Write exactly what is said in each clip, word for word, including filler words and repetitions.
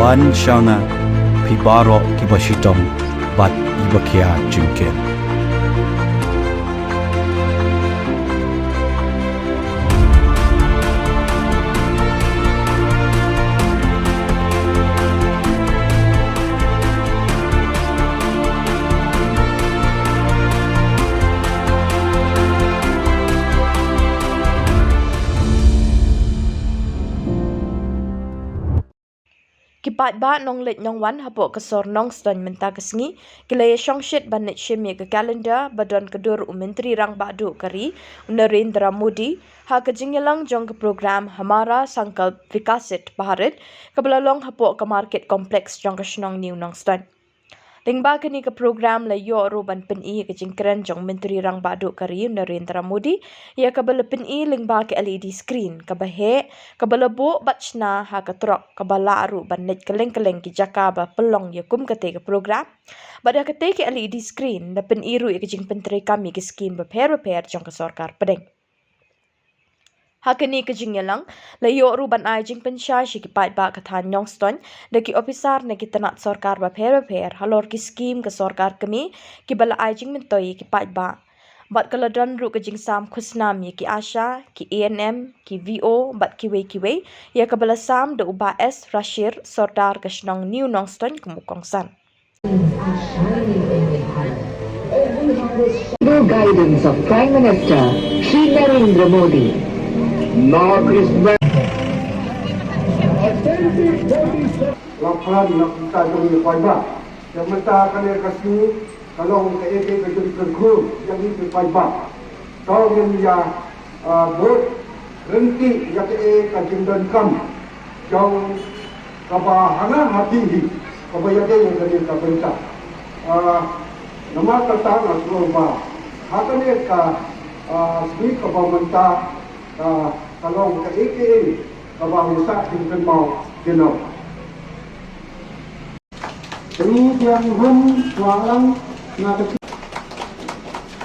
Wan sha nga, phi baroh kiba shitom bad kiba khia jingkit. Ki paidbah nongleit nongwan hapoh ka sor Nongstoiñ mynta ka sngi ki la ïashong shit ban leit shim ïa ka calendar ba don ka dur u Myntri Rangbah Duh ka ri, u Narendra Modi, ha ka jingïalang jong ka program Hamara Sankalp Vikasit Bharat, kaba la long hapoh ka Market Complex jong ka shnong New Nongstoiñ. Lyngba kane ka program la ïoh ruh ban pyni ïa ka jingkren jong u Myntri Rangbah Duh ka ri, u Narendra Modi, ïa kaba la pyni lyngba ka L E D screen kaba heh, kaba la buh bad shna ha ka trok, kaba lah ruh ban leit kylleng kylleng ki jaka ba pynlong ïa kum katei ka program. Bad ha katei ka L E D screen la pyni ruh ïa ka jingpyntreikam ïa ki skim bapher bapher jong ka sorkar pdeng. Ha kane ka jingïalang la ïoh ruh ban ai jingpynshai sha ki paidbah ka thaiñ Nongstoiñ da ki ophisar na ki tnat sorkar bapher bapher halor ki skim ka sorkar kmie kiba la ai jingmyntoi ïa ki paidbah. Bad ka la don ruh ka jingsam khusnam ïa ki ASHA, ki ANM, ki VO bad kiwei kiwei, ïa kaba la sam da u Bah S Rashir, Sordar ka shnong New Nongstoiñ, kum u kongsan. Under guidance of Prime Minister Shri Narendra Modi. North East Bank. La phla na kita jong ïa paidbah. Ïa mynta kane ka sngi ka long kaei kaei ka jingkyrkhu ïa ngi ki paidbah. To ngin ïa, ah, bud ryntih ïa kaei ka jingdonkam jong kaba ha nga ha phi hi kaba ïadei ïa kane ka bynta. Ah, namar kata nga sngew ba ha kane ka, ah, sngi kaba mynta, ah, ka long kaei kaei kaba ngi sah jingkynmaw kynnoh. Ri biang hun wa lang na ka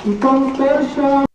Ntong Persha.